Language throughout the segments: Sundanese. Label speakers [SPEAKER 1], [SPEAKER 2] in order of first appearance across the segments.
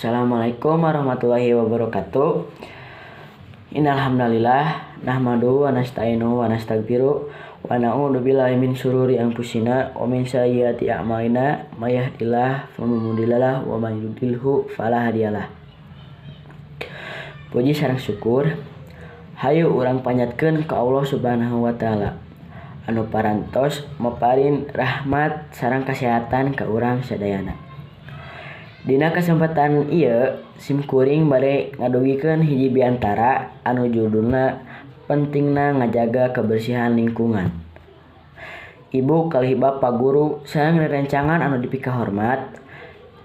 [SPEAKER 1] Assalamualaikum warahmatullahi wabarakatuh. Innal hamdalillah nahmadu wa nasta'inu wa nastaghfiruh wa na'udzu billahi min syururi anfusina wa min sayyiati a'malina may yahdihillahu fala mudhillalah wa may yudlilhu fala hadiyalah. Puji sareng syukur hayu urang panjatkeun ka Allah Subhanahu wa taala anu parantos maparin rahmat sareng kasehatan ka urang sadayana. Dina kasempatan ieu sim kuring bade ngadugikeun hiji biantara anu judulna pentingna ngajaga kebersihan lingkungan. Ibu kalih bapa guru sareng rerencangan anu dipikahormat,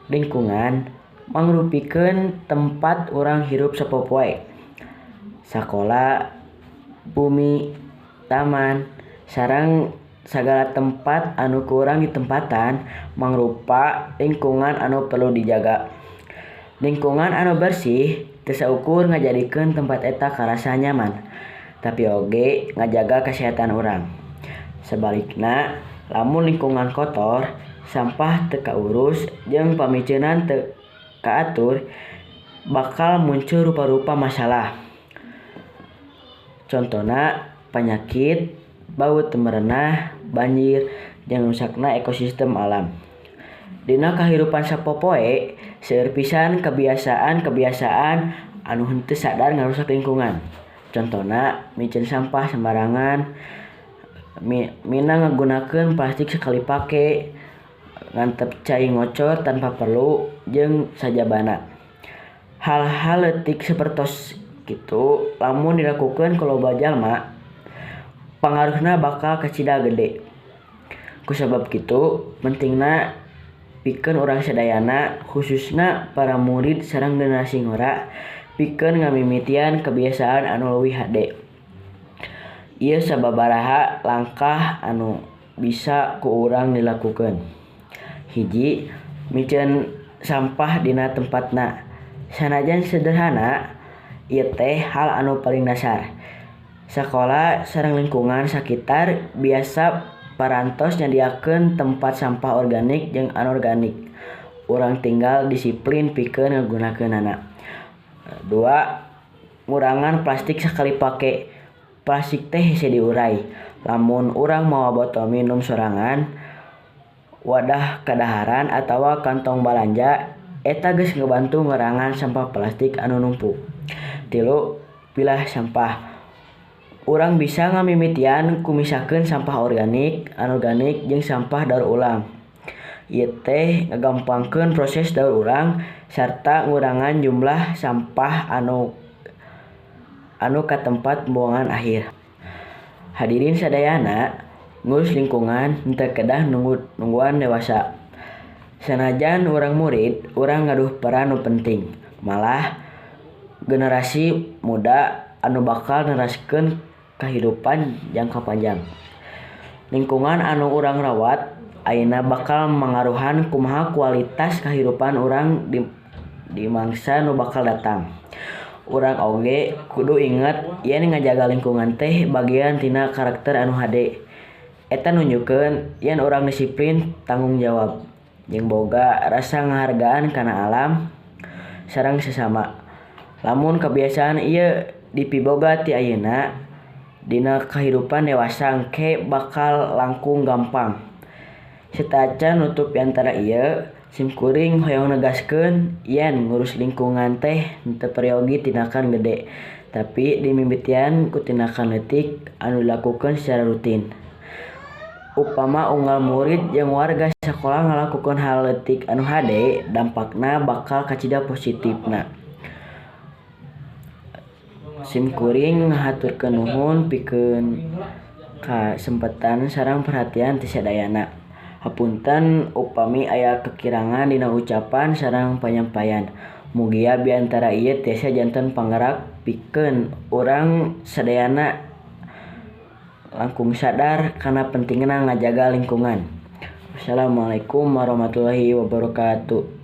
[SPEAKER 1] lingkungan mangrupikeun tempat urang hirup sapopoe. Sakola, bumi, taman, sareng sagala tempat anu ku urang ditempatan mangrupa lingkungan anu perlu dijaga. Lingkungan anu bersih teu saukur ngajadikeun tempat eta karasa nyaman, tapi oge ngajaga kesehatan urang. Sabalikna, lamun lingkungan kotor, sampah teu kaurus jeung pamiceunnan teu kaatur, bakal muncul rupa-rupa masalah. Contona panyakit, bau teu merenah, banjir, jeung rusakna ekosistem alam. Dina kahirupan sapopoe, seueur pisan kebiasaan-kebiasaan anu henteu sadar ngarusak lingkungan. Contona miceun sampah sembarangan, mina ngagunakeun plastik sakali pake, ngantep cai ngocor tanpa perlu, jeung sajabana. Hal-hal leutik sapertos kitu lamun dilakukeun ku loba jalma, pangaruhna bakal kacida gede. Kusabab kitu, pentingna pikeun urang sadayana khususna para murid sareng generasi ngora pikeun ngamimitian kebiasaan anu leuwih hade. Ieu sababaraha langkah anu bisa ku urang dilakukeun. Hiji, miceun sampah dina tempatna. Sanajan sederhana, ieu teh hal anu paling dasar. Sakola sareng lingkungan sakitar biasa parantos nyadiakeun tempat sampah organik jeung anorganik. Urang tinggal disiplin pikeun ngagunakeunana. Dua, ngurangan plastik sakali pake. Plastik teh hese diurai. Lamun urang mawa botol minum sorangan, wadah kadaharan atawa kantong balanja, eta geus ngabantu ngurangan sampah plastik anu numpuk. Tilu, pilah sampah. Urang bisa ngamimitian ku misahkeun sampah organik, anorganik, jeung sampah daur ulang. Ieu teh ngagampangkeun proses daur ulang sarta ngurangan jumlah sampah anu ka tempat pembuangan akhir. Hadirin sadayana, ngurus lingkungan henteu kedah nungguan dewasa. Sanajan urang murid, urang gaduh peran nu penting. Malah generasi muda anu bakal neraskeun kahirupan jangka panjang. Lingkungan anu urang rawat ayeuna bakal mangaruhan kumaha kualitas kahirupan urang di mangsa nu bakal datang. Urang oge kudu inget yen ngajaga lingkungan teh bagian tina karakter anu hade. Eta nunjukkeun yen urang disiplin, tanggung jawab, jeung boga rasa ngahargaan kana alam sareng sesama. Lamun kebiasaan ieu dipiboga ti ayeuna, dina kahirupan dewasa engke bakal langkung gampang. Sateuacan nutup biantara ieu, sim kuring hoyong negaskeun yen ngurus lingkungan teh henteu peryogi tindakan gede, tapi dimimitian ku tindakan leutik anu dilakukeun secara rutin. Upama unggal murid jeung warga sakola ngalakukeun hal leutik anu hade, dampakna bakal kacida positifna. Sim kuring ngahaturkeun nuhun pikeun kasempetan sareng perhatian ti sadayana. Hapunten upami aya kekirangan dina ucapan sareng panyampaian. Mugia biantara ieu tiasa janten panggerak pikeun urang sadayana langkung sadar kana pentingna ngajaga lingkungan. Wassalamualaikum warahmatullahi wabarakatuh.